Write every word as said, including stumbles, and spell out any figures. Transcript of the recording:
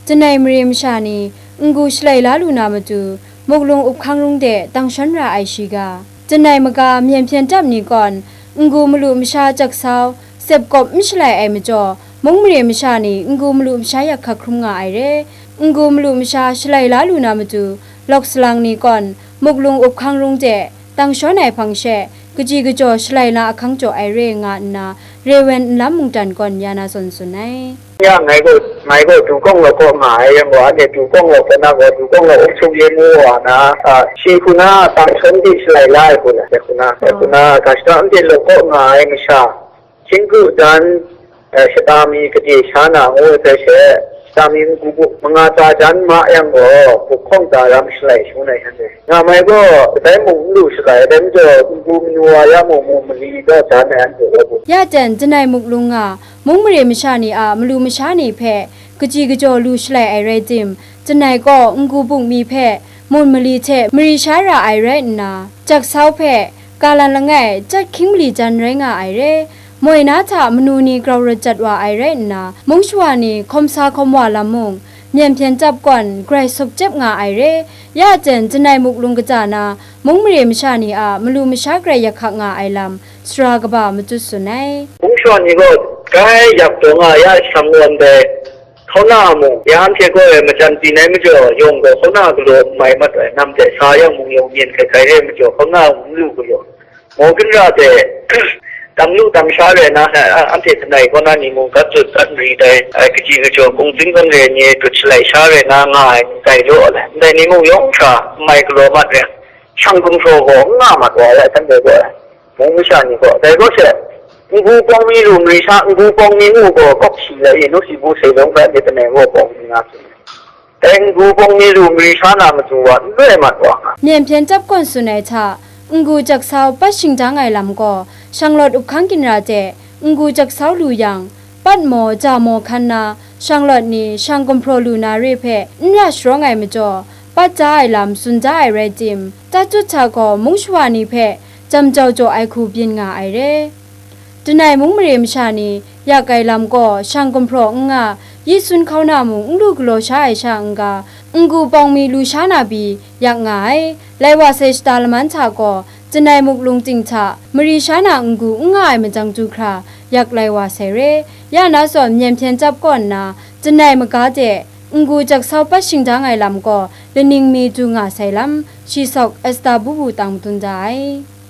Janai mare masha ni n-gu shalai la lu na matu, muklung uphkang rung de tang shawn ra ai shiga, janai maga myen hpyen dap ni kawn, n-gu malu masha jak sau, sep kawp n shalai ai majaw, mung mare masha ni n-gu malu masha yak hkak hkrum nga ai re. N-gu malu masha shalai la lu na matu, lawk salang ni kawn, muklung uphkang rung de tang shawn ai hpang she, kaji kajaw shalai na ahkang jaw ai re nga nna, Rewen nlam mungdan kawn ya na zawn tsun ai. Ya, ngai gaw, ngai gaw du kawng law kaw nga ai yang gaw, anhte du kawng law kaw na gaw, du kawng law up suk yen mu wa na, a, shi hku na tang shawn de shalai la ai hku na, hku na, hku na, ga shada anhte law kaw nga ai masha, hkying kru dan, eh, shata mi kade sha na ngu ai hpe she, shata mi n-gu bu manga tsa jan ma yang gaw, bukhawng ta ram shalai shangun ai shanhte. Nga mai gaw, kadai mung n lu shalai, dai majaw, n-gu manu wa ya mung, mu mali gaw jan ai anhte rai bu. Ya ten, janai muklung nga, mung mare masha ni a malu masha ni hpe, kaji kajaw lu shalai ai rai tim, janai gaw n-gu bungmi hpe, mun mali hte mari sha ra ai rai nna, jak sau hpe, kalan langai, chyat hkying mali jan rai nga ai re. Moi na hta manu ni grau rat jat wa ai rai nna, mung shawa ni hkawm sa hkawm wa lam mung, myen hpyen chyap kawn grai suk chyep nga ai re. Ya jen, janai muklung kaja na, mung mare masha ni a malu masha grai yak hkak nga ai lam, sara kaba matut tsun ai. Mung shawa ni gaw grai yak taw nga ya shang wan dai, hkauna mung, ya anhte gaw e majan byin ai majaw, yawng gaw hkauna galaw n mai mat ai, nam hte sa yang mung yawng myen hkai hkai re ai majaw, hkauna mung n lu galaw. Mawgan ra hte, tam lu tam sha rai na, a, anhte langai kaw na ni mung gat tut gat nri dai, ai, kaji kajaw kungzing zawn re ni dut shalai sha rai na nga ai, ndai law ai, ndai ni mung yawng hkra n mai galaw mat re, shang gumhpraw gaw n nga mat wa ai, shanhte gaw ai, mung masha ni gaw, dai gaw she, n-gu pawng mi lu mari sha, n-gu pawng mi ngu gaw, kawk shi lai i, nu shi bu sai lawng hpe myit langai gaw pawng mi nga tsun ai. Dai n-gu pawng mi lu mari sha na matu wa n loi mat wa nga. Myen hpyen chyap kawn tsun ai hta, n-gu jak sau pat shingdang ai lam gaw, shanglawt uphkang ginra hte n-gu jak sau lu yang, pat maw, ja maw hkan na, shanglawt ni shang gumhpraw lu na re hpe n ra sharawng ai majaw, pat ja ai lam tsun ja ai rai tim, tat tut hta gaw mung shawa ni hpe jam jau jaw ai hku byin nga ai re. Janai mung mare masha ni yak ai lam gaw shang gumhpraw n nga, yi sun hkauna mung n lu galaw sha ai sha n-ga, n-gu pawng mi lu sha na pyi yak nga ai. Lai wa sai shata laman hta gaw, janai muklung ting hta mari sha na n-gu n nga ai majang du hkra yak lai wa sai re. Ya na zawn myen hpyen chyap kaw nna, janai maga de n-gu jak sau pat shingdang ai lam gaw laning mi du nga sai lam, shi sawk Esta Bubu tang madun da ai.